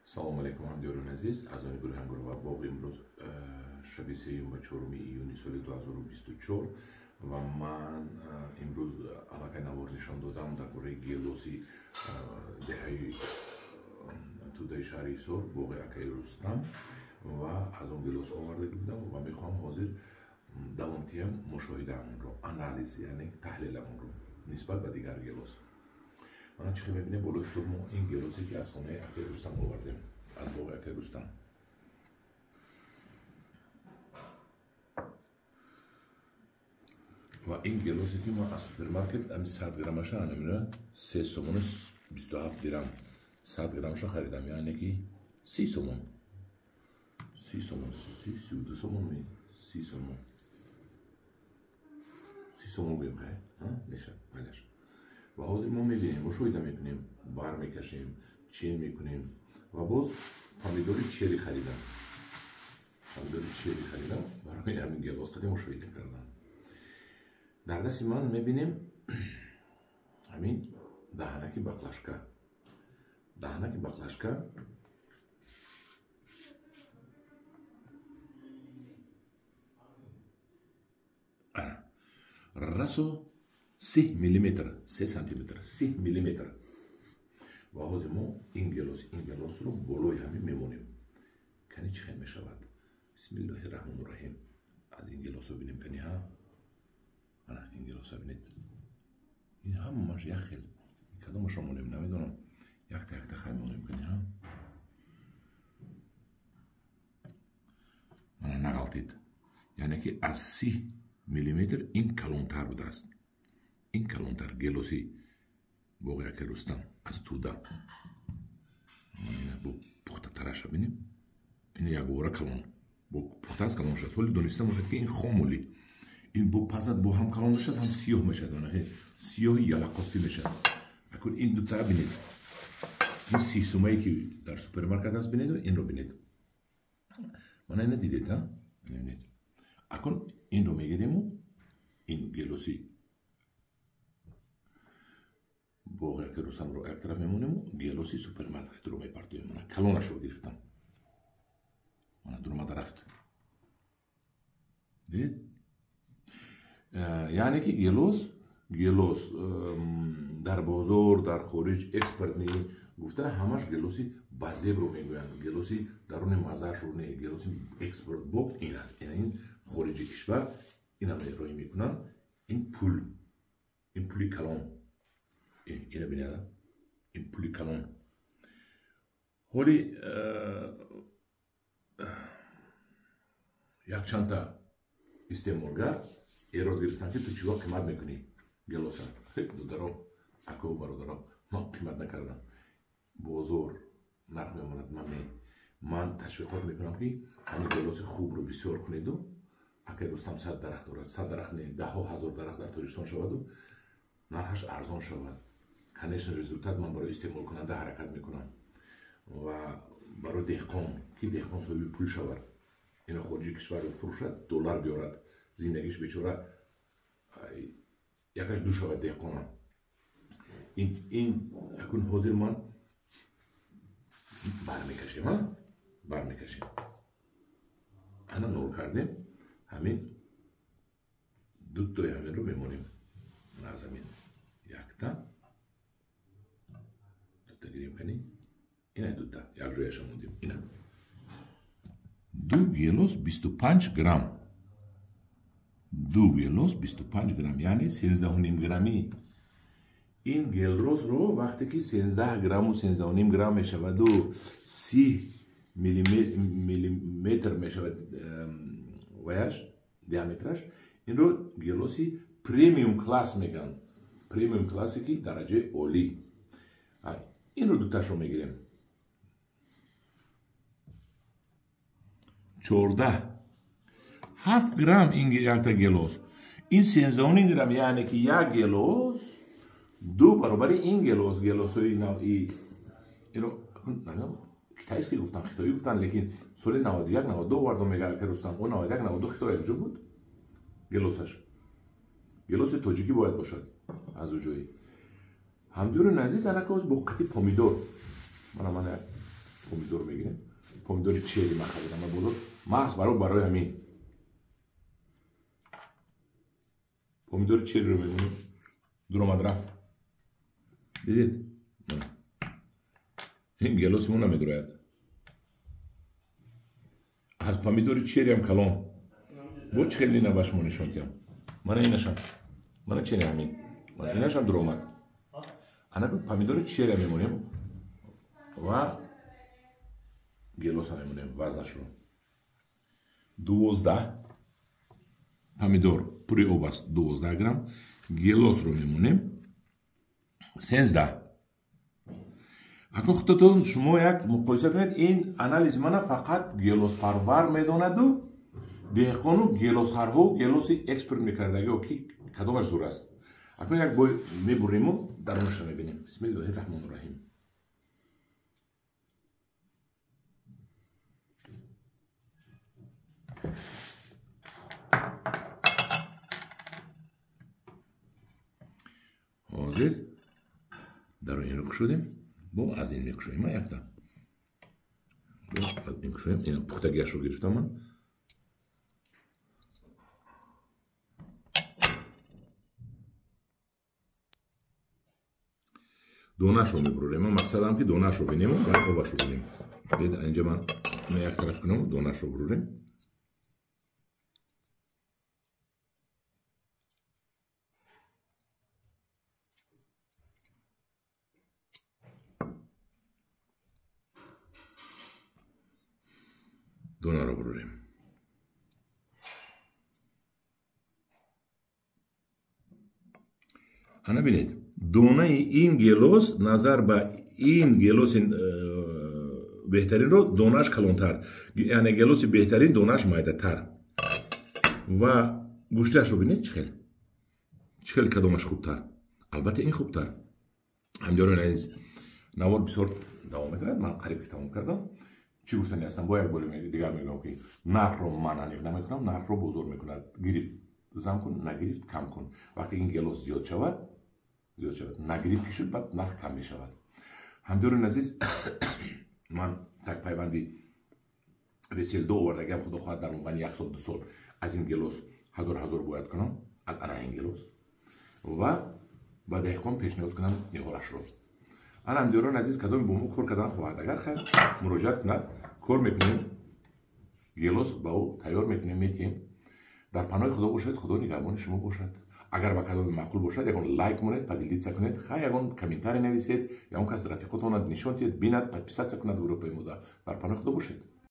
Салом алейкум, ҳамдиёрони азиз. Аз они гурӯҳи Ангур ва боғ имрӯз шаби 3 ва 4 июни соли 2024 ва ман имрӯз аллакай навор нишон додам дар бораи гелоси деҳаи тӯдаи шаҳри Ҳисор, боғи акаи Рустам, ва аз он гелос оварда будам ва мехоҳам ҳозир давомтиям мушоҳидаамонро, анализ, яъне таҳлиламонро нисбат ба дигар гелос. Мана чӣ хел мебинем болои стол мо ин гелосе ки аз хонаи акаи Рустам овардем, аз боғи акаи Рустам. Ва ин гелосе ки мо аз супермаркет ами 100 граммаша анамира 3 сомону 27 дирам 100 граммаша харидам, яъне ки 30 сомон. 30 сомон, 32 сомон ми 30 сомон. 30 сомон гӯем хай, ҳа? Мешавад, майлаш. Ва ҳозир мо мебинем, мушоҳида мекунем, бар мекашем, чин мекунем ва боз помидори чери харидам. Помидори чери харидам барои ҳамин гелос қади мушоҳида кардам. Дар дасти ман мебинем ҳамин даҳанаки баклашка. Даҳанаки баклашка расо 3 миллиметр, 3 сантиметр, 3 миллиметр. Ва ҳозир мо ин гелосро болои ҳамин мемонем. Кани чӣ хел мешавад? Бисмиллоҳи раҳмони раҳим. Аз ин гелосро бинем кани, ҳа? Ана ин гелосро бинед. Ин ҳамааш як хел. Кадомашро монем намедонам. Якта якта хай монем кани, ҳа? Мана нағалтид. Яъне ки аз 30 миллиметр ин калонтар будааст. Ин калонтар гелоси боғи акаи Рустам аз тӯда. Бо пухтатараша бинем. Ин яквора калон. Бо пухта аз калон шудааст. Ҳоли дониста монед ки ин хомоли. Ин бо пазад бо ҳам калон мешавад, ҳам сиёҳ мешавад. Сиёҳи ялақостӣ мешавад. Акун ин дутара бинед. Ин 30 сумае ки дар супермаркет аст бинеду инро бинед. Мана ина дидед, ҳа? Бинед. Акун инро мегирему ин гелоси боғи акаи Рустамро як тараф мемонему, гелоси супермаркетро мепартоем. Мана калонашро гирифтам. Мана дуромада рафт. Дидед? Яъне ки гелос дар бозор, дар хориҷ экспортни гуфта ҳамаш гелоси базебро мегӯянд. Гелоси даруни мазаашро не, гелоси экспорт боб ин аст. Ин хориҷи кишвар инам роҳӣ мекунанд. Ин пул, ин пули калон. Ина бинед, ин пули калон. Ҳоли якчандта истеъмолгар эрод гирифтанд ки ту чиго қимат мекунӣ гелоса. Додаро, аку бародаро, ман қимат накардам. Бозор нарх мемонад, ман не. Ман ташвиқот мекунам ки ҳамин гелоси хубро бисёр кунеду. Акаи Рустам 100 дарахт дорад, 100 дарахт не, даҳҳо ҳазор дарахт дар Тоҷикистон шаваду нархаш арзон шавад. Конечно, результат ман барои истеъмолкунанда ҳаракат мекунам ва барои деҳқон, ки деҳқон соҳиби пул шавад, ино хориҷи кишварро фурӯшад, доллар биёрад, зиндагиш бечора якаш ду шавад деҳқонам. Ин акун ҳозир ман бармекашем, ҳа? Бармекашем. Ана нор кардем, ҳамин дутои ҳаминро мемонем. Аз ҳамин якта, дута гирем кани, ина дута, як ҷояша мондем, ина. Ду гелос 25 грамм. Ду гелос 25 грамм, яъне 13,5 грамми. Ин гелросро вақте ки 13 грамму 13,5 грамм мешаваду 30 миллиметр мешавад ваяш, диаметраш, инро гелоси премиум класс мегӯянд. Премиум классе ки дараҷаи олӣ. Инро дуташро мегирем. 14 7 грамм ин якта гелос. Ин 13,5 грамм, яъне ки як гелос ду баробари ин гелос, гелосҳои навъи инро китайский гуфтан, хитоӣ гуфтан, лекин соли 91 92 овардам мега ака Рустам. О 91 92 хитой якҷо буд гелосаш. Гелоси тоҷикӣ бояд бошад аз ӯ ҷои. Ҳамдиёрони азиз, анака бо қати помидор. Мана ман Помидор мегирем. Помидори черри ман харидам аз бозор. Маҳз барои ҳамин. Помидори черриро мемонем. Дуромад рафт. Дидед? Ин гелоси мо намедурояд. Аз помидори черриам калон. Бо чӣ хеле ина ба шумо нишон диҳам. Мана инашам. Мана черри ҳамин. Мана инашам дуромад. Ана помидори черри мемонем ва гелоса мемонем вазнашро. 12 помидор пури об аст 12 грамм. Гелосро мемонем 13. Акун худатон шумо як муқоиса кунед. Ин анализи мана фақат гелоспарвар медонаду деҳқону гелосхарҳо гелоси экспорт мекардагио ки кадомаш зур аст. Акун як бой мебуриму дарунашро мебинем. Бисмиллоҳи раҳмони раҳим. Ҳозир дарун инро кушодем. Бо аз ин мекушоем якта. Бо аз ин кушоем. Ин пухтагиашро гирифтам ман. Донашро мебурорем. Ман мақсадам ки донашро бинем ва обашро бинем. Бед инҷа ман як тараф кунам, донашро бурорем. Донаро бурорем. Ана бинед, донаи ин гелос назар ба ин гелоси беҳтаринро донааш калонтар, яъне гелоси беҳтарин донааш майдатар. Ва гӯштиашро бинед чӣ хел, чӣ хел кадомаш хубтар. Албатта ин хубтар. Ҳамдиёрони азиз, навор бисёр давом мекунад. Ман қариб ки тамом кардам. Чӣ гуфтани ҳастам? Бо як бори дигар мегӯям ки нархро ман аниқ намекунам, нархро бозор мекунад. Гирифт зам кун, нагирифт кам кун. Вақте ин гелос зиёд шавад, нагирифт ки шуд, баъд нарх кам мешавад. Ҳамдиёрони азиз, ман так пайванди веселдо овардагиам, худо хоҳад дар мобайни як сол ду сол аз ин гелос ҳазор бояд кунам, аз ана ин гелос, ва ба деҳқон пешниҳод кунам ниҳолашро. Ана ҳамдиёрони азиз, кадоме бо мо кор кардан хоҳад, агар хайр муроҷиат кунад, кор мекунем, гелос ба ӯ тайёр мекунем, метиҳем. Дар паноҳи худо бошед, худо нигаҳбони шумо бошад. Агар ба кадоме маъқул бошад, ягон лайк монед, поделиться кунед, хай ягон комментарий нависед, ягон кас рафиқотонад нишон диҳед, бинад, подписаться кунад группаи мода. Дар паноҳи худо бошед.